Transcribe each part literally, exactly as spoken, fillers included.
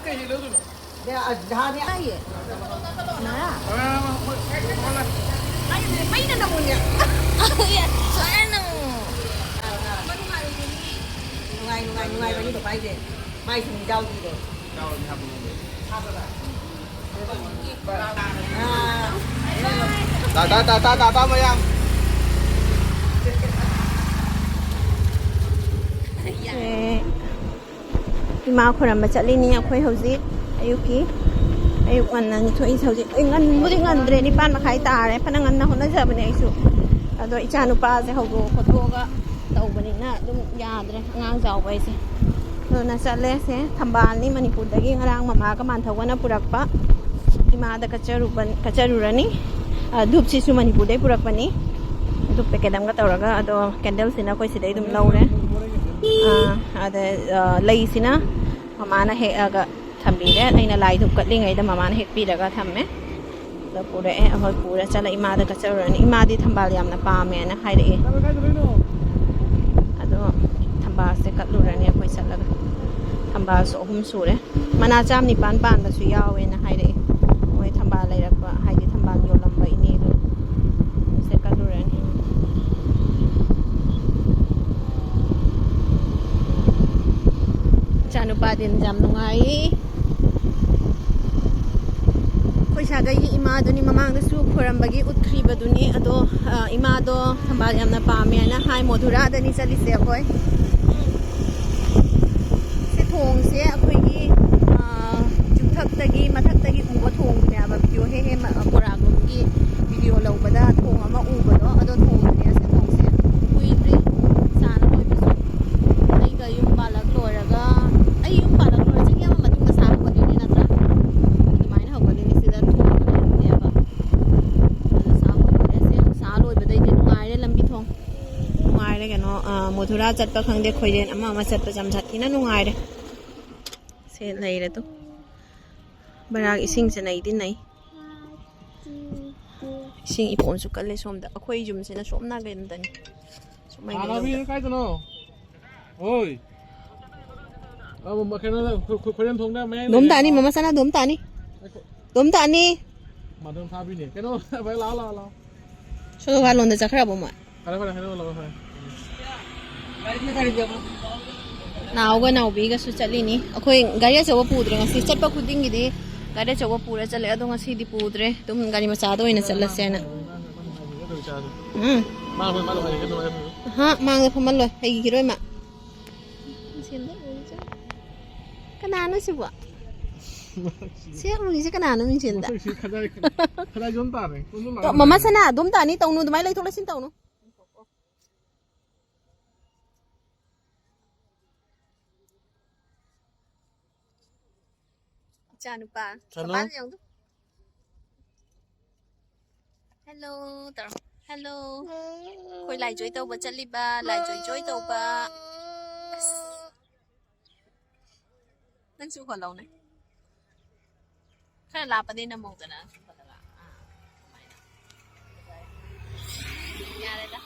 ꯅꯦ, ꯑ, ꯖꯍꯥꯅꯦ꯫ ꯇꯥꯏꯌꯦ꯫ ꯀꯅꯥꯔꯥ? ꯃꯩꯅ ꯅꯃꯨꯅꯦ꯫ ꯁꯨꯃꯥꯏꯅ ꯅꯃꯨ꯫ ꯅꯨꯡꯉꯥꯏ, ꯅꯨꯡꯉꯥꯏ, ꯅꯨꯡꯉꯥꯏꯕꯅꯤ ꯄꯄꯥ ꯍꯥꯏꯁꯦ꯫ ꯃꯥꯏꯁꯨ ꯃꯤꯖꯥꯎꯗꯤꯗꯣ꯫ ꯑꯥ꯫ ꯇꯥ, ꯇꯥ, ꯇꯥ, ꯇꯥ, ꯇꯥ, ꯇꯥ, ꯃꯌꯥꯝ꯫ ꯑꯦ, ꯏꯃꯥ ꯈꯣꯏꯔꯝꯕ ꯆꯠꯂꯤꯅꯤ ꯑꯩꯈꯣꯏ ꯍꯧꯖꯤꯛ ꯑꯌꯨꯛꯀꯤ꯫ ꯑꯌꯨꯛ ꯉꯟꯅ ꯊꯣꯛꯏꯁꯦ ꯍꯧꯖꯤꯛ꯫ ꯑꯩ ꯉꯟꯕꯨꯗꯤ ꯉꯟꯗ꯭ꯔꯦ, ꯅꯤꯄꯥꯟ ꯃꯈꯥꯏ ꯇꯥꯔꯦ꯫ ꯐꯅ ꯉꯟꯅ ꯍꯣꯠꯅꯖꯕꯅꯦ ꯑꯩꯁꯨ꯫ ꯑꯗꯣ ꯏꯆꯥ ꯅꯨꯄꯥꯁꯦ ꯍꯧꯗꯣꯛ ꯈꯣꯠꯇꯣꯛꯑꯒ ꯇꯧꯕꯅꯤꯅ ꯑꯗꯨꯝ ꯌꯥꯗ꯭ꯔꯦ ꯑꯉꯥꯡ ꯆꯥꯎꯕ ꯍꯥꯏꯁꯦ꯫ ꯑꯗꯨꯅ ꯆꯠꯂꯦ꯫ ꯁꯦ ꯊꯝꯕꯥꯜꯅꯤ ꯃꯅꯤꯄꯨꯔꯗꯒꯤ ꯉꯔꯥꯡ ꯃꯃꯥꯒ ꯃꯥꯟꯊꯧꯒꯅ ꯄꯨꯔꯛꯄ꯫ ꯏꯃꯥꯗ ꯀꯠꯆꯔꯨꯕ-, ꯀꯠꯆꯔꯨꯔꯅꯤ꯫ ꯑ, ꯙꯨꯞꯁꯤꯁꯨ ꯃꯅꯤꯄꯨꯔꯗꯩ ꯄꯨꯔꯛꯄꯅꯤ꯫ ꯙꯨꯞ ꯄꯦꯀꯦꯠ ꯑꯃꯒ ꯇꯧꯔꯒ, ꯑꯗꯣ ꯀꯦꯟꯗꯜꯁꯤꯅ ꯑꯩꯈꯣꯏ ꯁꯤꯗꯩ ꯑꯗꯨꯝ ꯂꯧꯔꯦ꯫ ꯑ, ꯑꯗ, ꯑ, ꯂꯩꯁꯤꯅ ꯃꯃꯥꯅ ꯍꯦꯛꯑꯒ ꯊꯝꯕꯤꯔꯦ꯫ ꯑꯩꯅ ꯂꯥꯏ ꯙꯨꯞ ꯀꯠꯂꯤꯉꯩꯗ ꯃꯃꯥꯅ ꯍꯦꯛꯄꯤꯔꯒ ꯊꯝꯃꯦ꯫ ꯑꯗ ꯄꯨꯔꯛꯑꯦ, ꯑꯩꯈꯣꯏ ꯄꯨꯔ ꯆꯠꯂ ꯏꯃꯥꯗ ꯀꯠꯆꯔꯨꯔꯅꯤ꯫ ꯏꯃꯥꯗꯤ ꯊꯝꯕꯥꯜ ꯌꯥꯝꯅ ꯄꯥꯝꯃꯦꯅ ꯍꯥꯏꯔꯛꯑꯦ꯫ ꯑꯗꯣ ꯊꯝꯕꯥꯜꯁꯦ ꯀꯠꯂꯨꯔꯅꯤ ꯑꯩꯈꯣꯏ ꯆꯠꯂꯒ꯫ ꯊꯝꯕꯥꯜꯁꯨ ꯑꯍꯨꯝ ꯁꯨꯔꯦ꯫ ꯃꯅꯥ ꯆꯥꯝ ꯅꯤꯄꯥꯟ ꯄꯥꯟꯕꯁꯨ ꯌꯥꯎꯋꯦꯅ ꯍꯥꯏꯔꯛꯑꯦ꯫ ꯃꯣꯏ ꯊꯝꯕꯥꯜ ꯂꯩꯔꯛꯄ, ꯍꯥꯏꯗꯤ ꯊꯝꯕꯥꯜ ꯌꯣꯜꯂꯝꯕ ꯏꯅꯦꯗꯣ꯫ ꯁꯦ ꯀꯠꯂꯨꯔꯅꯤ꯫ ꯏꯆꯥꯅꯨꯄꯥꯗꯤ ꯌꯥꯝ ꯅꯨꯡꯉꯥꯏ꯫ ꯑꯩꯈꯣꯏ ꯁꯥꯒꯩꯒꯤ ꯏꯃꯥꯗꯨꯅꯤ, ꯃꯃꯥꯡꯗꯁꯨ ꯈꯣꯏꯔꯝꯕꯒꯤ ꯎꯠꯈ꯭ꯔꯤꯕꯗꯨꯅꯤ꯫ ꯑꯗꯣ, ꯑ, ꯏꯃꯥꯗꯣ ꯊꯝꯕꯥꯜ ꯌꯥꯝꯅ ꯄꯥꯝꯃꯦ ꯍꯥꯏꯅ ꯍꯥꯏ꯫ ꯃꯣꯙꯨꯔꯥꯗꯅꯤ ꯆꯠꯂꯤꯁꯦ ꯑꯩꯈꯣꯏ꯫ ꯁꯤ ꯊꯣꯡꯁꯦ ꯑꯩꯈꯣꯏꯒꯤ, ꯑ, ꯆꯨꯝꯊꯛꯇꯒꯤ, ꯃꯊꯛꯇꯒꯤ ꯎꯕ ꯊꯣꯡꯗꯨꯅꯦꯕ꯫ ꯚꯤꯗꯤꯑꯣ ꯍꯦꯛ ꯍꯦꯛ ꯃ-, ꯃꯣꯏꯔꯥꯡꯂꯣꯝꯒꯤ ꯚꯤꯗꯤꯑꯣ ꯂꯧꯕꯗ ꯊꯣꯡ ꯑꯃ ꯎꯕꯗꯣ, ꯑꯗꯣ ꯊꯣꯡꯗꯨꯅꯦ ꯑꯁꯤ ꯊꯣꯡꯁꯦ꯫ ꯀꯨꯏꯗ꯭ꯔꯤ ꯁꯥꯅ ꯂꯣꯏꯕꯁꯨ꯫ ꯑꯩꯒ ꯌꯨꯝ ꯄꯥꯜꯂꯛ ꯂꯣꯏꯔꯒ, ꯑꯩ ꯌꯨꯝ ꯄꯥꯜꯂꯛ ꯂꯣꯏꯔ ꯆꯍꯤ ꯑꯃ ꯃꯇꯨꯡꯗ ꯁꯥ ꯍꯧꯒꯠꯂꯤꯅꯦ ꯅꯠꯇ꯭ꯔꯥ? ꯑꯗꯨꯃꯥꯏꯅ ꯍꯧꯒꯠꯂꯤꯅꯦ ꯁꯤꯗ ꯊꯣꯡ ꯑꯃ ꯂꯩꯕꯅꯦꯕ꯫ ꯑꯗꯨ ꯁꯥ ꯍꯧꯒꯠꯂꯦ꯫ ꯁꯤ ꯁꯥ ꯂꯣꯏꯕꯗꯩꯗꯤ ꯅꯨꯡꯉꯥꯏꯔꯦ ꯂꯝꯕꯤ ꯊꯣꯡ꯫ ꯅꯨꯡꯉꯥꯏꯔꯦ ꯀꯩꯅꯣ, ꯑ, ꯃꯣꯙꯨꯔꯥ ꯆꯠꯄ ꯈꯪꯗꯦ, ꯈꯣꯏꯔꯦꯟ ꯑꯃ ꯑꯃ ꯆꯠꯄꯁꯦ ꯌꯥꯝ ꯁꯥꯊꯤꯅ ꯅꯨꯡꯉꯥꯏꯔꯦ꯫ ꯁꯦ ꯂꯩꯔꯦ ꯇꯨ꯫ ꯕꯔꯥꯛ ꯏꯁꯤꯡꯁꯦ ꯅꯩꯗꯤ ꯅꯩ꯫ ꯏꯁꯤꯡ ꯏꯄꯣꯝꯁꯨ ꯀꯜꯂꯦ ꯁꯣꯝꯗ꯫ ꯑꯩꯈꯣꯏ ꯌꯨꯝꯁꯤꯅ ꯁꯣꯝ ꯅꯥꯀꯟꯗꯅꯤ꯫ ꯁꯨꯃꯥꯏꯅ ꯁꯥꯟꯅꯕꯤ ꯂꯩꯔꯝꯗ-, ꯀꯥꯏꯗꯅꯣ? ꯍꯣꯏ꯫ ꯑꯃꯨꯛ ꯀꯩꯅꯣꯗ, ꯈꯨ-, ꯈꯨ-, ꯈꯨꯔꯦꯟ ꯊꯣꯡꯗ ꯃꯌꯥꯏ ꯗꯣꯝ ꯂꯩꯔꯦ꯫ ꯇꯥꯅꯤ, ꯃꯃꯥ ꯁꯅꯥ, ꯗꯣꯝ ꯇꯥꯅꯤ꯫ ꯉꯥꯏꯈꯣ꯫ ꯗꯣꯝ ꯇꯥꯅꯤ꯫ ꯃꯥꯗꯣꯝ ꯐꯥꯕꯤꯅꯦ꯫ ꯀꯩꯅꯣ, ꯚꯥꯏ, ꯂꯥꯛꯑꯣ, ꯂꯥꯛꯑꯣ, ꯂꯥꯛꯑꯣ꯫ ꯁꯣꯂꯣ ꯋꯥꯂꯣꯟꯗ ꯆꯠꯈ꯭ꯔꯕꯣ ꯃꯣꯏ? ꯐꯔꯦ, ꯐꯔꯦ, ꯍꯥꯏꯔꯛꯑꯣ, ꯂꯥꯛꯑꯣ, ꯐꯔꯦ꯫ ꯅꯥꯎꯒ ꯅꯥꯎꯕꯤꯒꯁꯨ ꯆꯠꯂꯤꯅꯤ꯫ ꯑꯩꯈꯣꯏ ꯒꯥꯔꯤ ꯑꯆꯧꯕ ꯄꯨꯗ꯭ꯔꯦ ꯉꯁꯤ꯫ ꯆꯠꯄ ꯈꯨꯗꯤꯡꯒꯤꯗꯤ ꯒꯥꯔꯤ ꯑꯆꯧꯕ ꯄꯨꯔ ꯆꯠꯂꯦ, ꯑꯗꯣ ꯉꯁꯤꯗꯤ ꯄꯨꯗ꯭ꯔꯦ꯫ ꯑꯗꯨꯝ ꯒꯥꯔꯤ ꯃꯆꯥꯗ ꯑꯣꯏꯅ ꯆꯠꯂꯁꯦꯅ꯫ ꯎꯝ꯫ ꯃꯥ, ꯃꯥ, ꯃꯥ, ꯃꯥ, ꯃꯥ, ꯃꯥ, ꯃꯥ꯫ ꯑꯍ, ꯃꯥꯡꯗ ꯐꯝꯍꯜꯂꯣꯏ꯫ ꯍꯩꯈꯤꯔꯣꯏ ꯃꯥ꯫ ꯀꯅꯥꯅꯣ ꯁꯤꯕꯣ? ꯁꯤ ꯍꯪꯉꯤꯁꯦ ꯀꯅꯥꯅꯣ ꯃꯤꯡꯁꯦꯜꯗ? ꯃꯁꯛꯁꯤ ꯈꯗꯥꯏ, ꯈꯗꯥꯏ ꯖꯣꯝ ꯇꯥꯔꯦ꯫ ꯀꯣꯟꯗꯣ ꯂꯥꯛꯑꯣ꯫ ꯃꯃꯥ ꯁꯅꯥ, ꯑꯗꯨꯝ ꯇꯥꯅꯤ, ꯇꯧꯅꯨ, ꯑꯗꯨꯃꯥꯏꯅ ꯂꯩꯊꯣꯛ ꯂꯩꯁꯤꯟ ꯇꯧꯅꯨ꯫ ꯏꯆꯥꯅꯨꯄꯥ꯫ ꯆꯠꯂꯣ꯫ ꯃꯄꯥꯟ ꯌꯦꯡꯉꯨ꯫ ꯍꯦꯜꯂꯣ ꯇꯧꯔꯣ꯫ ꯍꯦꯜꯂꯣ꯫ ꯑꯩꯈꯣꯏ ꯂꯥꯏ ꯖꯣꯏ ꯇꯧꯕ ꯆꯠꯂꯤꯕ, ꯂꯥꯏ ꯖꯣꯏ ꯖꯣꯏ ꯇꯧꯕ꯫ ꯑꯁ꯫ ꯅꯪꯁꯨ ꯍꯣꯜꯂꯧꯅꯦ꯫ ꯈꯔ ꯂꯥꯞꯄꯗꯤ ꯅꯝꯃꯧꯗꯅ꯫ ꯑꯥ, ꯑꯗꯨꯃꯥꯏꯅ꯫ ꯌꯥꯔꯦꯗ꯫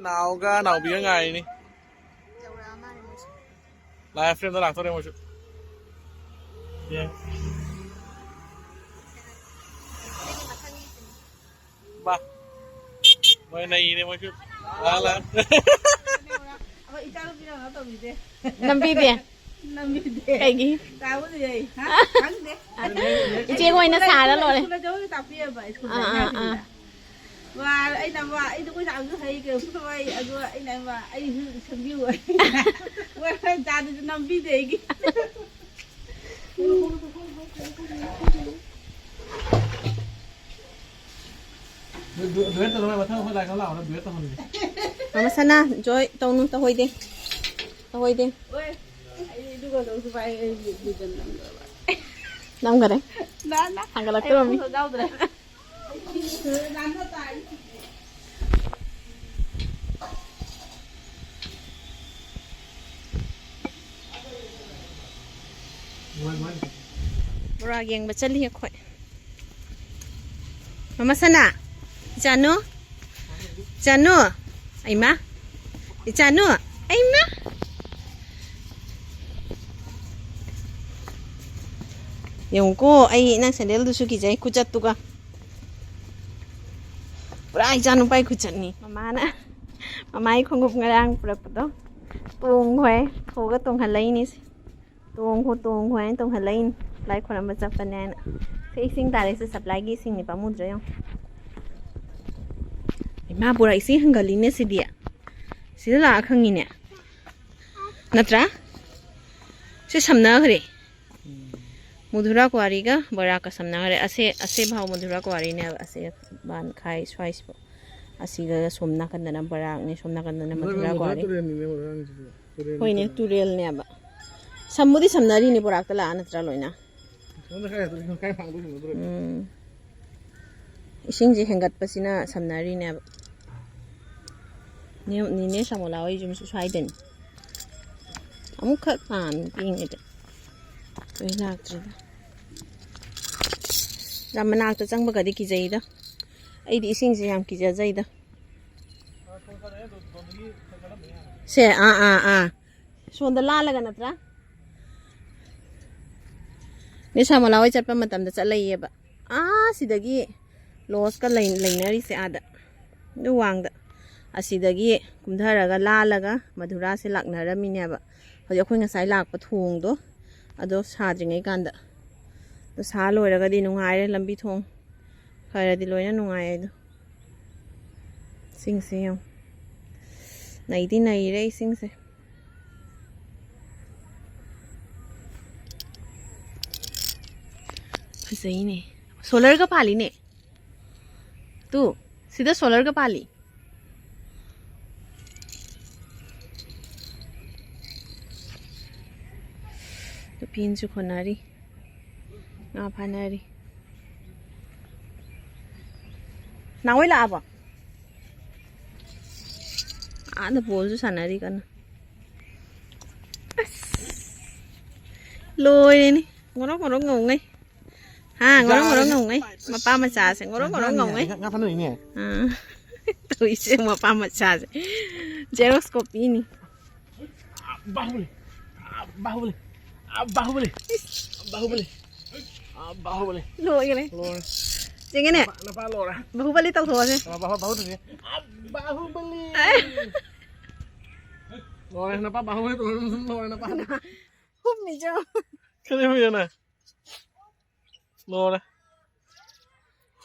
ꯅꯥꯎꯒ ꯅꯥꯎꯕꯤꯒ ꯉꯥꯏꯔꯤꯅꯤ꯫ ꯌꯧꯔꯛꯑ ꯃꯥꯜꯂꯦ ꯃꯣꯏꯁꯨ꯫ ꯂꯥꯏꯐ ꯐ꯭ꯔꯦꯝꯗ ꯂꯥꯛꯇꯣꯔꯦ ꯃꯣꯏꯁꯨ꯫ ꯌꯦ꯫ ꯕꯥ꯫ ꯃꯣꯏ ꯅꯩꯔꯦ ꯃꯣꯏꯁꯨ꯫ ꯂꯥꯛ, ꯂꯥꯛ꯫ ꯑꯩꯈꯣꯏ ꯏꯆꯥꯅꯨꯄꯤꯅ ꯀꯩꯅꯣ ꯇꯧꯕꯤꯗꯦ꯫ ꯅꯝꯕꯤꯗꯦ? ꯅꯝꯕꯤꯗꯦ꯫ ꯀꯩꯒꯤ? ꯇꯥꯕꯨꯗꯤ ꯌꯥꯏ꯫ ꯍꯥ? ꯈꯪꯗꯦ꯫ ꯏꯆꯦ ꯑꯣꯏꯅ ꯁꯥꯔ ꯂꯣꯏꯔꯦ꯫ ꯁ꯭ꯀꯨꯜꯗ ꯖꯒꯣꯏ ꯇꯥꯛꯄꯤꯑꯕ, ꯁ꯭ꯀꯨꯜꯗ ꯑꯥ, ꯑꯥ, ꯑꯉꯥꯡꯁꯤꯡꯗ꯫ ꯑꯥ꯫ ꯋꯥ, ꯑꯩꯅ ꯋꯥ, ꯑꯩꯗꯣ ꯑꯩꯈꯣꯏ ꯁꯥꯕꯁꯨ ꯍꯩ, ꯀꯩꯅꯣꯁꯨ ꯇꯧ ꯍꯩ, ꯑꯗꯣ ꯑꯩꯅ ꯍꯥꯏꯕ, "ꯑꯩꯁꯨ ꯁꯦꯝꯕꯤꯌꯨ"꯫ ꯋꯥ, ꯇꯥꯗꯁꯨ ꯅꯝꯕꯤꯗꯦ ꯑꯩꯒꯤ꯫ ꯗꯨ-, ꯗꯨ-, ꯗꯨꯌꯦꯠ ꯇꯧꯔꯒ ꯃꯊꯪ ꯑꯩꯈꯣꯏ ꯂꯥꯏ ꯈꯪ ꯂꯥꯛꯑꯣ, ꯅꯪ ꯗꯨꯌꯦꯠ ꯇꯧꯍꯟꯒꯦ꯫ ꯃꯃꯥ ꯁꯅꯥ, ꯖꯣꯏ ꯇꯧꯅꯨ, ꯇꯧꯍꯣꯏꯗꯦ꯫ ꯇꯧꯍꯣꯏꯗꯦ꯫ ꯑꯣꯏ, ꯑꯩ ꯑꯗꯨꯒ ꯂꯧꯁꯨ ꯄꯥꯏ, ꯑꯩ ꯂꯤꯗꯟ ꯅꯝꯗ꯭ꯔꯕ꯫ ꯅꯝꯈꯔꯦ꯫ ꯅꯥ, ꯅꯥ꯫ ꯊꯥꯡꯒꯠꯂꯛꯇ꯭ꯔꯣ ꯃꯤ? ꯑꯩ ꯃꯈꯨꯠ ꯌꯥꯎꯗ꯭ꯔꯦ꯫ ꯃꯣꯔꯥ ꯌꯦꯡꯕ ꯆꯠꯂꯤ ꯑꯩꯈꯣꯏ꯫ ꯃꯃꯥ ꯁꯅꯥ, ꯏꯆꯥꯅꯨ, ꯏꯆꯥꯅꯨ, ꯑꯩꯃ, ꯏꯆꯥꯅꯨ, ꯑꯩꯃ꯫ ꯌꯦꯡꯉꯨꯀꯣ, ꯑꯩ ꯅꯪ ꯁꯦꯟꯗꯦꯜꯗꯨꯁꯨ ꯀꯤꯖꯩ, ꯈꯨꯆꯠꯇꯨꯒ꯫ ꯄꯨꯔꯥ ꯏꯆꯥ ꯅꯨꯄꯥꯒꯤ ꯈꯨꯆꯠꯅꯤ꯫ ꯃꯃꯥꯅ, ꯃꯃꯥꯒꯤ ꯈꯣꯡꯎꯞ ꯉꯔꯥꯡ ꯄꯨꯔꯛꯄꯗꯣ, ꯇꯣꯡꯈꯣꯏ ꯊꯣꯛꯑꯒ ꯇꯣꯡꯍꯜꯂꯛꯏꯅꯤ꯫ ꯇꯣꯡꯈꯣ, ꯇꯣꯡꯈꯣ ꯍꯥꯏꯅ ꯇꯣꯡꯍꯜꯂꯛꯏꯅꯤ, ꯂꯥꯏ ꯈꯣꯏꯔꯝꯕ ꯆꯠꯄꯅꯦ ꯍꯥꯏꯅ꯫ ꯁꯤ ꯏꯁꯤꯡ ꯇꯥꯔꯛꯏꯁꯦ, ꯁꯄ꯭ꯂꯥꯏꯒꯤ ꯏꯁꯤꯡꯅꯤ, ꯄꯥꯝꯃꯨꯗ꯭ꯔꯣ ꯌꯦꯡꯉꯣ꯫ ꯏꯃꯥ, ꯕꯣꯔꯥ ꯏꯁꯤꯡ ꯍꯪꯒꯠꯂꯤꯅꯦ ꯁꯤꯗꯤ꯫ ꯁꯤꯗ ꯂꯥꯛꯑ ꯈꯪꯉꯤꯅꯦ꯫ ꯅꯠꯇ꯭ꯔꯥ? ꯁꯤ ꯁꯝꯅꯈ꯭ꯔꯦ꯫ ꯃꯨꯙꯨꯔꯥ ꯀ꯭ꯋꯥꯔꯤꯒ ꯕꯔꯥꯛꯀ ꯁꯝꯅꯈ꯭ꯔꯦ꯫ ꯑꯁꯦ, ꯑꯁꯦ ꯚꯥꯎ ꯃꯨꯙꯨꯔꯥ ꯀ꯭ꯋꯥꯔꯤꯅꯦꯕ꯫ ꯑꯁꯦ ꯕꯥꯟꯈꯥꯏ ꯁ꯭ꯋꯥꯏꯁꯤꯐꯥꯎ꯫ ꯑꯁꯤꯒ ꯁꯣꯝ ꯅꯥꯀꯟꯗꯅ ꯕꯔꯥꯛꯅꯤ, ꯁꯣꯝ ꯅꯥꯀꯟꯗꯅ ꯃꯨꯙꯨꯔꯥ ꯀ꯭ꯋꯥꯔꯤ꯫ ꯇꯨꯔꯦꯜꯅꯤꯅꯦ ꯃꯨꯙꯨꯔꯥ ꯍꯥꯏꯁꯤꯗꯤ꯫ ꯇꯨꯔꯦꯜꯅꯤ ꯍꯣꯏꯅꯦ, ꯇꯨꯔꯦꯜ꯫ ꯇꯨꯔꯦꯜꯅꯦꯕ꯫ ꯁꯝꯕꯨꯗꯤ ꯁꯝꯅꯔꯤꯅꯤ ꯕꯣꯔꯥꯛꯇ ꯂꯥꯛꯑ ꯅꯠꯇ꯭ꯔꯥ ꯂꯣꯏꯅ? ꯁꯣꯝꯗ ꯈꯔ ꯍꯦꯟꯗꯣꯛ-, ꯁꯣꯝꯗ ꯈꯔ ꯐꯥꯡꯗꯣꯛ ꯁꯝꯅꯗ꯭ꯔꯣ? ꯎꯝ꯫ ꯏꯁꯤꯡꯁꯦ ꯍꯦꯟꯒꯠꯄꯁꯤꯅ ꯁꯝꯅꯔꯤꯅꯦꯕ꯫ ꯅꯦ-, ꯅꯤꯅꯦ ꯁꯃꯣꯂꯥ ꯍꯣꯏ ꯌꯨꯝꯁꯨ ꯁ꯭ꯋꯥꯏꯗꯅꯤ꯫ ꯑꯃꯨꯛꯈꯛ ꯄꯥꯝꯃꯤ ꯄꯤꯛꯏꯉꯩꯗ꯫ ꯂꯣꯏ ꯂꯥꯛꯇ꯭ꯔꯤꯗ꯫ ꯌꯥꯝ ꯃꯅꯥꯛꯇ ꯆꯪꯕꯒꯗꯤ ꯀꯤꯖꯩꯗ꯫ ꯑꯩꯗꯤ ꯏꯁꯤꯡꯁꯦ ꯌꯥꯝ ꯀꯤꯖꯖꯩꯗ꯫ ꯁꯦ, ꯑꯥ, ꯑꯥ, ꯑꯥ꯫ ꯁꯣꯝꯗ ꯂꯥꯜꯂꯒ ꯅꯠꯇ꯭ꯔꯥ? ꯅꯦ ꯁꯥꯃꯣꯂꯥ ꯍꯣꯏ ꯆꯠꯄ ꯃꯇꯝꯗ ꯆꯠꯂꯛꯏꯌꯦꯕ꯫ ꯑꯥ, ꯁꯤꯗꯒꯤ ꯂꯣꯁꯀ ꯂꯩ-, ꯂꯩꯅꯔꯤꯁꯦ ꯑꯥꯗ꯫ ꯑꯗꯨ ꯋꯥꯡꯗ꯫ ꯑꯁꯤꯗꯒꯤ ꯀꯨꯝꯊꯔꯒ ꯂꯥꯜꯂꯒ ꯃꯙꯨꯔꯥꯁꯦ ꯂꯥꯛꯅꯔꯝꯃꯤꯅꯦꯕ꯫ ꯍꯧꯖꯤꯛ ꯑꯩꯈꯣꯏ ꯉꯁꯥꯏ ꯂꯥꯛꯄ ꯊꯣꯡꯗꯣ, ꯑꯗꯣ ꯁꯥꯗ꯭ꯔꯤꯉꯩ ꯀꯥꯟꯗ꯫ ꯑꯗꯣ ꯁꯥ ꯂꯣꯏꯔꯒꯗꯤ ꯅꯨꯡꯉꯥꯏꯔꯦ ꯂꯝꯕꯤ ꯊꯣꯡ꯫ ꯐꯔꯗꯤ ꯂꯣꯏꯅ ꯅꯨꯡꯉꯥꯏ ꯑꯗꯣ꯫ ꯏꯁꯤꯡꯁꯦ ꯌꯦꯡꯉꯨ꯫ ꯅꯩꯗꯤ ꯅꯩꯔꯦ ꯏꯁꯤꯡꯁꯦ꯫ ꯐꯖꯩꯅꯦ꯫ ꯁꯣꯂꯔꯒ ꯄꯥꯜꯂꯤꯅꯦ꯫ ꯇꯨ, ꯁꯤꯗ ꯁꯣꯂꯔꯒ ꯄꯥꯜꯂꯤ꯫ ꯅꯨꯄꯤ ꯑꯃꯁꯨ ꯈꯣꯟꯅꯔꯤ꯫ ꯉꯥ ꯐꯥꯅꯔꯤ꯫ ꯅꯥꯎꯍꯣꯏ ꯂꯥꯛꯑꯕꯣ? ꯑꯥꯗ ꯕꯣꯜꯁꯨ ꯁꯥꯟꯅꯔꯤ ꯀꯟꯅ꯫ ꯑꯁ, ꯂꯣꯏꯔꯦꯅꯦ꯫ ꯉꯧꯔꯣꯛ ꯉꯧꯔꯣꯛ ꯉꯧꯉꯩ꯫ ꯍꯥ, ꯉꯧꯔꯣꯛ ꯉꯧꯔꯣꯛ ꯉꯧꯉꯩ꯫ ꯃꯄꯥ ꯃꯆꯥꯁꯦ ꯉꯧꯔꯣꯛ ꯉꯧꯔꯣꯛ ꯉꯧꯉꯩ꯫ ꯉꯥ ꯐꯥꯅꯔꯤꯅꯦ꯫ ꯑꯥ꯫ ꯇꯧꯔꯤꯁꯦ ꯃꯄꯥ ꯃꯆꯥꯁꯦ꯫ Xerox copy ꯅꯤ꯫ ꯕꯥꯍꯨꯕꯂꯤ꯫ ꯕꯥꯍꯨꯕꯂꯤ꯫ ꯕꯥꯍꯨꯕꯂꯤ꯫ ꯕꯥꯍꯨꯕꯂꯤ꯫ ꯑꯥ, ꯕꯥꯍꯨꯕꯂꯤ꯫ ꯂꯣꯏꯈꯔꯦ꯫ ꯂꯣꯏꯔꯦ꯫ ꯆꯦꯡꯒꯅꯦ꯫ ꯅꯄꯥ, ꯅꯄꯥ ꯂꯣꯏꯔꯦ꯫ ꯕꯥꯍꯨꯕꯂꯤ ꯇꯧꯊꯣꯛꯑꯁꯦ꯫ ꯅꯄꯥ, ꯕꯥꯍꯨ-, ꯕꯥꯍꯨꯕꯂꯤ꯫ ꯑꯥ, ꯕꯥꯍꯨꯕꯂꯤ꯫ ꯑꯦ꯫ ꯂꯣꯏꯔꯦ, ꯅꯄꯥ ꯕꯥꯍꯨꯕꯂꯤ ꯇꯧꯔꯦ, ꯂꯣꯏꯔꯦ, ꯅꯄꯥ꯫ ꯍꯨꯝꯅꯤ ꯆꯪꯉꯣ꯫ ꯀꯔꯤ ꯍꯨꯝꯅꯤꯅꯣ? ꯂꯣꯏꯔꯦ꯫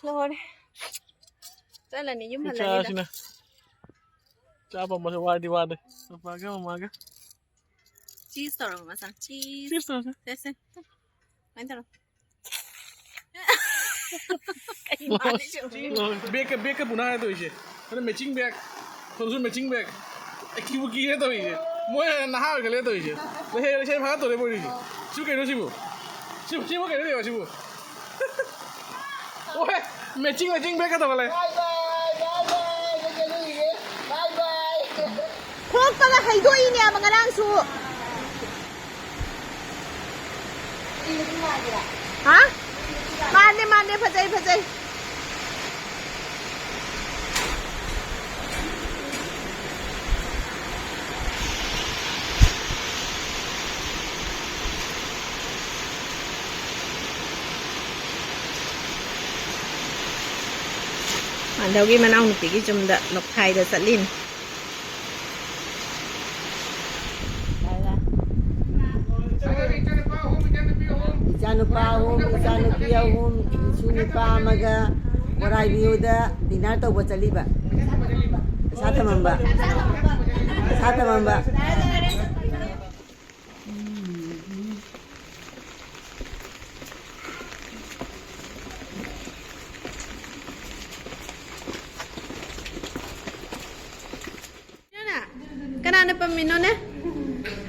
ꯂꯣꯏꯔꯦ꯫ ꯆꯠꯂꯅꯤ, ꯌꯨꯝ ꯍꯜꯂꯅꯤꯗ꯫ ꯏꯆꯥꯁꯤꯅ ꯆꯥ ꯄꯝꯕꯁꯦ ꯋꯥꯗꯤ ꯋꯥꯗꯦ꯫ ꯄꯄꯥꯒ ꯃꯃꯥꯒ꯫ Cheese ꯇꯧꯔꯕ ꯃꯆꯥ? Cheese꯫ Cheese ꯇꯧꯔꯁꯦ꯫ ꯁꯦ, ꯁꯦ꯫ ꯁꯨꯃꯥꯏꯅ ꯇꯧꯔꯣ꯫ ꯀꯩ ꯃꯥꯜꯂꯤ ꯁꯨꯝ꯫ Bagꯀ, bagꯀ ꯄꯨꯅ ꯍꯥꯏ ꯇꯧꯔꯤꯁꯦ꯫ ꯑꯗ matching bag꯫ ꯁꯣꯝꯁꯨ matching bag꯫ ꯑꯦ, ꯀꯤꯕꯨ ꯀꯤꯔꯦ ꯇꯧꯔꯤꯁꯦ꯫ ꯃꯣꯏ ꯅꯍꯥ ꯑꯣꯏꯈꯠꯂꯦ ꯇꯧꯔꯤꯁꯦ꯫ ꯂꯩꯁꯥꯕꯤ, ꯂꯩꯁꯥꯕꯤ ꯐꯥꯒꯠꯇꯧꯔꯦ ꯃꯣꯏ ꯇꯧꯔꯤꯁꯦ꯫ ꯁꯤꯕꯨ ꯀꯩꯅꯣ ꯁꯤꯕꯨ? ꯁꯤꯕꯨ, ꯁꯤꯕꯨ ꯀꯩꯅꯣ ꯂꯩꯕ ꯁꯤꯕꯨ? ꯑꯣꯍꯦ, matching, matching bagꯀ ꯇꯧꯈꯠꯂꯦ꯫ ꯊꯣꯛꯄꯒ ꯍꯩꯗꯣꯛꯏꯅꯦꯕ ꯉꯔꯥꯡꯁꯨ꯫ ꯍꯥ? ꯃꯥꯅꯦ, ꯃꯥꯅꯦ, ꯐꯖꯩ, ꯐꯖꯩ꯫ ꯃꯥꯟꯙꯧꯒꯤ ꯃꯅꯥꯎꯅꯨꯄꯤꯒꯤ ꯌꯨꯝꯗ ꯂꯣꯛꯈꯥꯏꯗ ꯆꯠꯂꯤꯅꯤ꯫ ꯏꯆꯥꯅꯨꯄꯥ ꯑꯍꯨꯝ, ꯏꯆꯥꯅꯨꯄꯤ ꯑꯍꯨꯝ, ꯏꯁꯨ ꯅꯨꯄꯥ ꯑꯃꯒ ꯃꯣꯔꯥꯏꯕꯤꯌꯨꯗ dinner ꯇꯧꯕ ꯆꯠꯂꯤꯕ꯫ ꯄꯩꯁꯥ ꯊꯝꯃꯝꯕ꯫ ꯄꯩꯁꯥ ꯊꯝꯃꯝꯕ꯫ ꯀꯅꯥꯅ ꯄꯝꯃꯤꯅꯣꯅꯦ?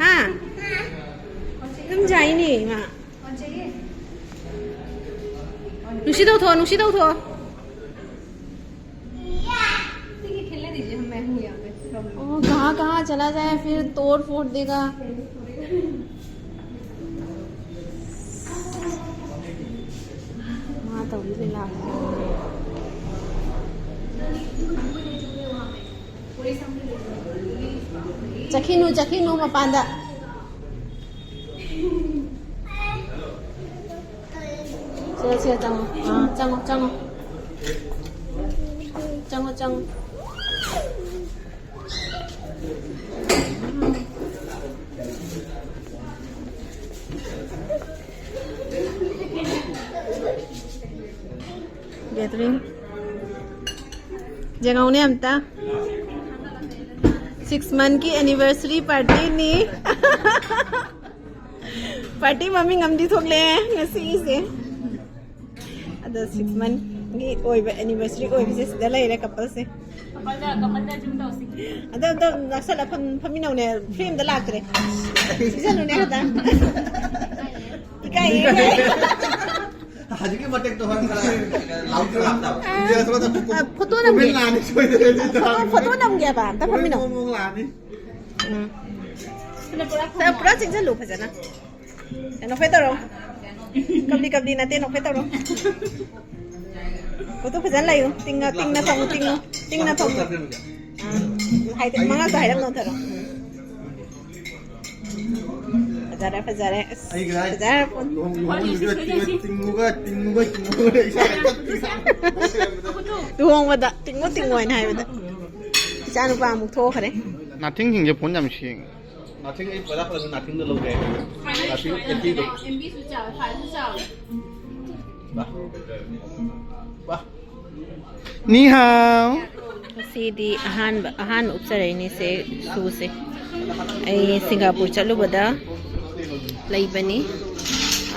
ꯍꯥ? ꯑꯗꯨꯝ ꯌꯥꯏꯅꯦ ꯏꯃꯥ꯫ ꯅꯨꯡꯁꯤ ꯇꯧꯊꯣꯛꯑꯣ, ꯅꯨꯡꯁꯤ ꯇꯧꯊꯣꯛꯑꯣ꯫ ओ, कहाँ कहाँ चला जाए, फिर तोड़ फोड़ देगा। ꯃꯥ ꯇꯧꯔꯤ ꯂꯤꯂꯥꯁꯦ꯫ ꯆꯠꯈꯤꯅꯨ, ꯆꯠꯈꯤꯅꯨ ꯃꯄꯥꯟꯗ꯫ ꯁꯤꯗ ꯆꯪꯉꯣ꯫ ꯑꯥ, ꯆꯪꯉꯣ, ꯆꯪꯉꯣ꯫ ꯆꯪꯉꯣ, ꯆꯪꯉꯣ꯫ Gathering. ꯌꯦꯡꯍꯧꯅꯦ ꯑꯝꯇ꯫ Six month ꯀꯤ anniversary party ꯅꯤ꯫ Party ꯃꯃꯤꯡ ꯑꯃꯗꯤ ꯊꯣꯛꯂꯛꯑꯦ ꯉꯁꯤꯒꯤꯁꯦ꯫ ꯑꯗꯣ six month ꯀꯤ ꯑꯣꯏꯕ anniversary ꯑꯣꯏꯕꯁꯦ ꯁꯤꯗ ꯂꯩꯔꯦ couple ꯁꯦ꯫ ꯑꯗꯣ ꯑꯝꯇ ꯅꯛꯁꯜꯂ ꯐꯝ-, ꯐꯝꯃꯤꯟꯅꯧꯅꯦ꯫ Frame ꯗ ꯂꯥꯛꯇ꯭ꯔꯦ꯫ ꯁꯤꯖꯜꯂꯨꯅꯦ ꯍꯟꯗꯛ꯫ ꯏꯀꯥꯏꯌꯦ꯫ ꯍꯧꯖꯤꯛꯀꯤ ꯃꯇꯦꯛꯇꯣ ꯍꯣꯔꯦꯟ ꯈꯔ ꯂꯥꯎꯊꯣꯛ ꯂꯥꯛꯇꯕ꯫ ꯑ, photo ꯅꯝꯒꯦ꯫ Comment ꯂꯥꯛꯑꯅꯤ ꯁꯣꯏꯗꯅ꯫ Photo, photo ꯅꯝꯒꯦꯕ, ꯑꯝꯇ ꯍꯣꯔꯦꯟ ꯐꯝꯃꯤꯟꯅꯧ꯫ ꯃꯑꯣꯡ ꯃꯑꯣꯡ ꯂꯥꯛꯑꯅꯤ꯫ ꯎꯝ꯫ ꯁꯦ, ꯄꯨꯔꯥ ꯆꯤꯡꯁꯤꯜꯂꯨ ꯐꯖꯅ꯫ ꯅꯣꯛꯐꯦꯠ ꯇꯧꯔꯣ꯫ ꯀꯞꯂꯤ ꯀꯞꯂꯤ ꯅꯠꯇꯦ, ꯅꯣꯛꯐꯦꯠ ꯇꯧꯔꯣ꯫ Photo ꯐꯖꯅ ꯂꯩꯌꯨ꯫ ꯇꯤꯡꯉ-, ꯇꯤꯡꯅ ꯐꯝꯃꯨ, ꯇꯤꯡꯉꯨ꯫ ꯇꯤꯡꯅ ꯐꯝꯃꯨ꯫ ꯑꯥ, ꯍꯥꯏꯗꯤ, ꯃꯉꯥꯁꯨ ꯍꯥꯏꯔꯞ ꯅꯣꯟꯊꯔꯣ꯫ ꯐꯖꯔꯦ, ꯐꯖꯔꯦ꯫ ꯑꯁ, ꯑꯩꯒꯤ ꯂꯥꯏ ꯐꯖꯔꯦ ꯄꯣꯠ꯫ ꯂꯨꯍꯣꯡ-, ꯂꯨꯍꯣꯡꯕꯁꯤꯗ ꯇꯤꯡꯉꯨꯒ, ꯇꯤꯡꯉꯨꯒ, ꯇꯤꯡꯉꯨꯒ ꯏꯁꯥ ꯂꯨꯍꯣꯡꯕꯗ ꯇꯤꯡꯉꯨ ꯇꯤꯡꯉꯨ ꯍꯥꯏꯅ ꯍꯥꯏꯕꯗ ꯏꯆꯥ ꯅꯨꯄꯥ ꯑꯃꯨꯛ ꯊꯣꯛꯈ꯭ꯔꯦ꯫ Nothing ꯁꯤꯡꯁꯦ phone ꯌꯥꯝ ꯁꯦꯡꯉꯦ꯫ Nothing ꯑꯩ ꯄꯩꯁꯥ ꯐꯖꯅ Nothing ꯗ ꯂꯧꯒꯦ꯫ Nothing ꯑꯦꯝ ꯕꯤ ꯗꯣ꯫ ꯑꯦꯝ ꯕꯤ ꯁꯨ ꯆꯥꯎꯋꯦ, ꯐꯥꯏꯜꯁꯨ ꯆꯥꯎꯋꯦ꯫ ꯕꯥ꯫ ꯕꯥ꯫ ꯅꯤꯍꯥꯎ꯫ ꯉꯁꯤꯗꯤ ꯑꯍꯥꯟꯕ, ꯑꯍꯥꯟꯕ ꯎꯞꯆꯔꯛꯏꯅꯤꯁꯦ, ꯁꯨꯁꯦ꯫ ꯑꯩ ꯁꯤꯡꯒꯥꯄꯨꯔ ꯆꯠꯂꯨꯕꯗ ꯂꯩꯕꯅꯤ꯫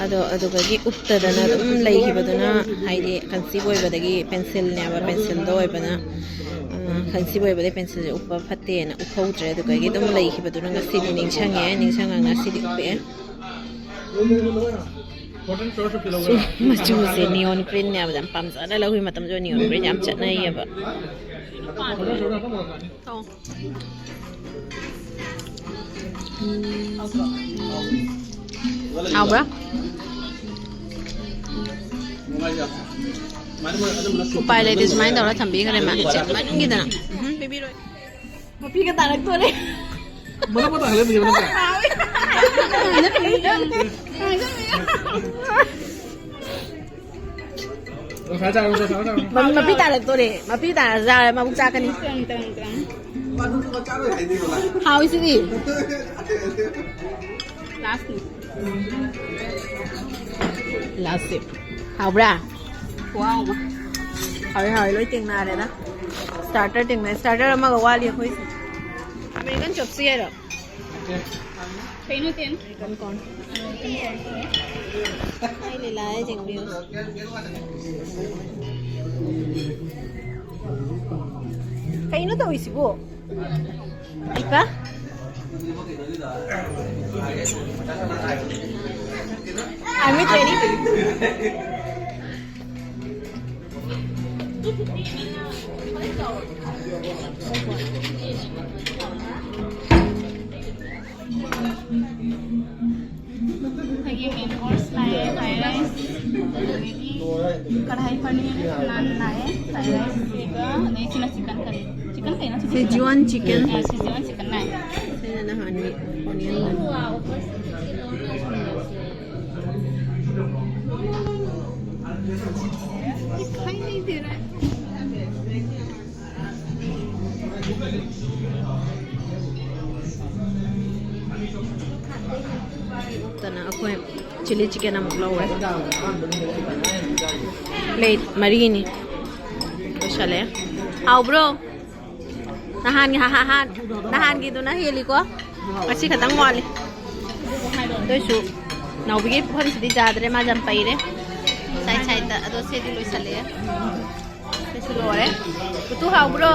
ꯑꯗꯣ ꯑꯗꯨꯗꯒꯤ ꯎꯞꯇꯗꯅ ꯑꯗꯨꯝ ꯂꯩꯈꯤꯕꯗꯨꯅ, ꯍꯥꯏꯗꯤ conceive ꯑꯣꯏꯕꯗꯒꯤ pencil ꯅꯦꯕ, pencil ꯗꯣ ꯑꯣꯏꯕꯅ, ꯑ, conceive ꯑꯣꯏꯕꯗꯒꯤ pencil ꯁꯦ ꯎꯞꯄ ꯐꯠꯇꯦꯅ ꯎꯞꯍꯧꯗ꯭ꯔꯦ꯫ ꯑꯗꯨꯗꯒꯤ ꯑꯗꯨꯝ ꯂꯩꯈꯤꯕꯗꯨꯅ ꯉꯁꯤꯗꯤ ꯅꯤꯡꯁꯤꯡꯉꯦ, ꯅꯤꯡꯁꯤꯡꯉꯒ ꯉꯁꯤꯗꯤ ꯎꯞꯄꯛꯑꯦ꯫ ꯃꯆꯨꯁꯦ neon green ꯅꯦꯕ, ꯌꯥꯝ ꯄꯥꯝꯖꯅ ꯂꯧꯈꯤꯕ ꯃꯇꯝꯗ neon green ꯌꯥꯝ ꯆꯠꯅꯩꯌꯦꯕ꯫ ꯍꯥꯎꯕ꯭ꯔꯥ? ꯎꯄꯥꯏ ꯂꯩꯇꯦ, ꯁꯨꯃꯥꯏꯅ ꯇꯧꯔ ꯊꯝꯕꯤꯈ꯭ꯔꯦ ꯃꯥ꯫ ꯆꯦꯟꯃꯟꯈꯤꯗꯅ꯫ ꯎꯝ, ꯄꯤꯕꯤꯔꯣꯏ꯫ ꯃꯄꯤꯒ ꯇꯥꯔꯛꯇꯣꯔꯦ꯫ ꯃꯅꯝ ꯃꯇꯥ ꯍꯜꯂꯦ ꯃꯤꯁꯦ ꯃꯅꯝ ꯀꯌꯥ? ꯍꯥꯎꯋꯦ꯫ ꯆꯥꯔꯣ, ꯆꯥꯔꯣ, ꯆꯥꯔꯣ꯫ ꯃꯄꯤ ꯃꯄꯤ ꯇꯥꯔꯛꯇꯣꯔꯦ꯫ ꯃꯄꯤ ꯇꯥꯔ ꯆꯥꯔꯦ, ꯃꯕꯨꯛ ꯆꯥꯛꯀꯅꯤ꯫ ꯇ꯭ꯔꯪ, ꯇ꯭ꯔꯪ, ꯇ꯭ꯔꯪ꯫ ꯃꯥꯗꯨ ꯆꯥꯔꯣꯏ ꯍꯥꯏꯗꯤ ꯀꯃꯥꯏ? ꯍꯥꯎꯏꯁꯤꯗꯤ꯫ ꯂꯥꯁꯅꯤ꯫ ꯂꯥꯁꯁꯦ꯫ ꯍꯥꯎꯕ꯭ꯔꯥ? ꯈꯨꯍꯥꯎ ꯑꯃ꯫ ꯍꯥꯎꯋꯦ, ꯍꯥꯎꯋꯦ, ꯂꯣꯏ ꯇꯦꯡꯅꯔꯦꯗ꯫ ꯁ꯭ꯇꯥꯔꯇꯔ ꯇꯦꯡꯅꯔꯦ꯫ ꯁ꯭ꯇꯥꯔꯇꯔ ꯑꯃꯒ ꯋꯥꯠꯂꯤ ꯑꯩꯈꯣꯏꯁꯦ꯫ ꯑꯃꯦꯔꯤꯀꯟ ꯆꯣꯞꯁꯤ ꯍꯥꯏꯔꯣ? ꯀꯩꯅꯣ ꯇꯦꯟ? American corn. ꯑꯩ ꯂꯤꯂꯥ ꯍꯥꯏ ꯌꯦꯡꯕꯤꯌꯨ꯫ ꯀꯩꯅꯣ ꯇꯧꯔꯤꯁꯤꯕꯣ? ꯏꯄꯥ? I'm ready. ꯑꯩꯈꯣꯏꯒꯤ main course ꯂꯥꯛꯑꯦ, fried rice, ꯑꯗꯒꯤ ꯀꯔꯥꯍꯤ ꯄꯅꯤꯔ, ꯅꯥꯟ ꯂꯥꯛꯑꯦ, fried rice ꯁꯤꯒ, ꯑꯗꯩ ꯁꯤꯅ chicken curry꯫ Chicken ꯀꯩꯅꯣ? Szechuan chicken. ꯑ, Szechuan chicken ꯂꯥꯛꯑꯦ꯫ ꯁꯤꯅ ꯅꯍꯥꯟꯒꯤ onion ꯅꯥꯟ꯫ ꯇꯅ ꯑꯩꯈꯣꯏ chilli chicken ꯑꯃꯨꯛ ꯂꯧꯔꯦ꯫ Plate ꯃꯔꯤꯅꯤ꯫ ꯂꯣꯏꯁꯜꯂꯦ꯫ ꯍꯥꯎꯕ꯭ꯔꯣ? ꯅꯍꯥꯟꯒꯤ, ꯍꯥ, ꯍꯥ, ꯍꯥ, ꯅꯍꯥꯟꯒꯤꯗꯨꯅ ꯍꯦꯜꯂꯤꯀꯣ? ꯉꯁꯤ ꯈꯛꯇꯪ ꯋꯥꯠꯂꯤ꯫ ꯑꯗꯨ ꯑꯣꯏꯁꯨ ꯅꯥꯎꯕꯤꯒꯤ ꯄꯨꯈꯝꯁꯤꯗꯤ ꯌꯥꯗ꯭ꯔꯦ, ꯃꯥ ꯌꯥꯝ ꯄꯩꯔꯦ꯫ Side sideꯇ꯫ ꯑꯗꯣ ꯁꯤꯗꯤ ꯂꯣꯏꯁꯜꯂꯛꯑꯦ꯫ ꯁꯤꯁꯨ ꯂꯣꯏꯔꯦ꯫ ꯀꯨꯇꯨ ꯍꯥꯎꯕ꯭ꯔꯣ?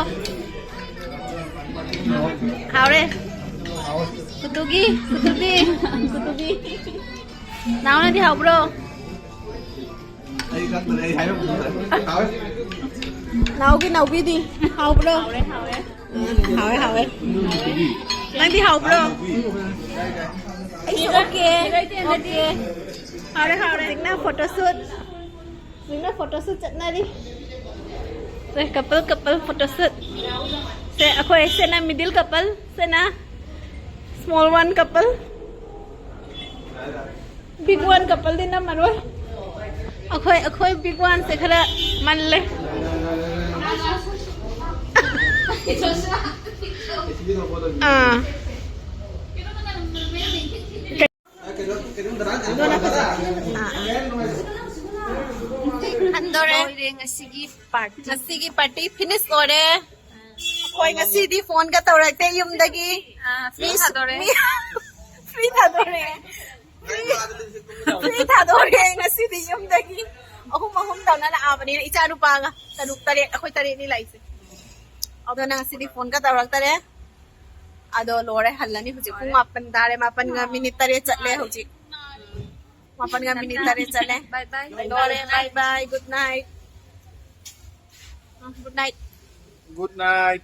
ꯍꯥꯎꯔꯦ꯫ ꯀꯨꯇꯨꯒꯤ, ꯀꯨꯇꯨꯒꯤ, ꯀꯨꯇꯨꯒꯤ꯫ ꯅꯥꯎꯅꯗꯤ ꯍꯥꯎꯕ꯭ꯔꯣ? ꯑꯩ ꯈꯪꯗ꯭ꯔꯦ, ꯑꯩ ꯍꯥꯏꯕ ꯈꯪꯗ꯭ꯔꯦ꯫ ꯍꯥꯎꯋꯦ꯫ ꯅꯥꯎꯒꯤ, ꯅꯥꯎꯕꯤꯗꯤ ꯍꯥꯎꯕ꯭ꯔꯣ? ꯍꯥꯎꯔꯦ, ꯍꯥꯎꯔꯦ꯫ ꯎꯝ, ꯍꯥꯎꯋꯦ, ꯍꯥꯎꯋꯦ꯫ ꯅꯪꯗꯤ ꯍꯥꯎꯕ꯭ꯔꯣ? ꯑꯩꯁꯨ okay, okay꯫ ꯍꯥꯎꯔꯦ, ꯍꯥꯎꯔꯦ꯫ ꯍꯧꯖꯤꯛꯅ photoshoot꯫ ꯍꯧꯖꯤꯛꯅ photoshoot ꯆꯠꯅꯔꯤ꯫ ꯁꯦ, couple, couple photoshoot꯫ ꯁꯦ, ꯑꯩꯈꯣꯏ, ꯁꯦꯅ middle couple, ꯁꯦꯅ small one couple꯫ Big one coupleꯗꯤ ꯅꯝꯃꯔꯣꯏ꯫ ꯑꯩꯈꯣꯏ ꯑꯩꯈꯣꯏ ꯕꯤꯛ ꯋꯥꯟꯁꯦ ꯈꯔ ꯃꯜꯂꯦ꯫ ꯑꯥ꯫ ꯑꯥ, ꯑꯥ꯫ ꯍꯟꯗꯣꯔꯦ꯫ ꯂꯣꯏꯔꯦ ꯉꯁꯤꯒꯤ ꯄꯥꯔꯇꯤ꯫ ꯉꯁꯤꯒꯤ ꯄꯥꯔꯇꯤ ꯐꯤꯅꯤꯁ ꯑꯣꯏꯔꯦ꯫ ꯑꯩꯈꯣꯏ ꯉꯁꯤꯗꯤ ꯐꯣꯟꯒ ꯇꯧꯔꯛꯇꯦ ꯌꯨꯝꯗꯒꯤ꯫ ꯑꯥ, ꯐ꯭ꯔꯤ ꯊꯥꯗꯣꯔꯦ꯫ ꯃꯤ-, ꯐ꯭ꯔꯤ ꯊꯥꯗꯣꯔꯦ꯫ ꯐ꯭ꯔꯤ, ꯐ꯭ꯔꯤ ꯊꯥꯗꯣꯔꯦ ꯉꯁꯤꯗꯤ ꯌꯨꯝꯗꯒꯤ꯫ ꯑꯍꯨꯝ ꯑꯍꯨꯝ ꯇꯧꯅ ꯂꯥꯛꯑꯕꯅꯤꯅ ꯏꯆꯥ ꯅꯨꯄꯥꯒ ꯇꯔꯨꯛ ꯇꯔꯦꯠ, ꯑꯩꯈꯣꯏ ꯇꯔꯦꯠꯅꯤ ꯂꯥꯛꯏꯁꯦ꯫ ꯑꯗꯨꯅ ꯉꯁꯤꯗꯤ ꯐꯣꯟꯒ ꯇꯧꯔꯛꯇꯔꯦ꯫ ꯑꯗꯣ ꯂꯣꯏꯔꯦ, ꯍꯜꯂꯅꯤ ꯍꯧꯖꯤꯛ ꯄꯨꯡ ꯃꯥꯄꯟ ꯇꯥꯔꯦ, ꯃꯥꯄꯟꯒ ꯃꯤꯅꯤꯠ ꯇꯔꯦꯠ ꯆꯠꯂꯦ ꯍꯧꯖꯤꯛ꯫ ꯃꯥꯄꯟꯒ ꯃꯤꯅꯤꯠ ꯇꯔꯦꯠ ꯆꯠꯂꯦ꯫ ꯕꯥꯏ ꯕꯥꯏ꯫ ꯂꯣꯏꯔꯦ, ꯕꯥꯏ ꯕꯥꯏ, ꯒꯨꯗ ꯅꯥꯏꯠ꯫ ꯎꯝ, ꯒꯨꯗ ꯅꯥꯏꯠ꯫ Good night.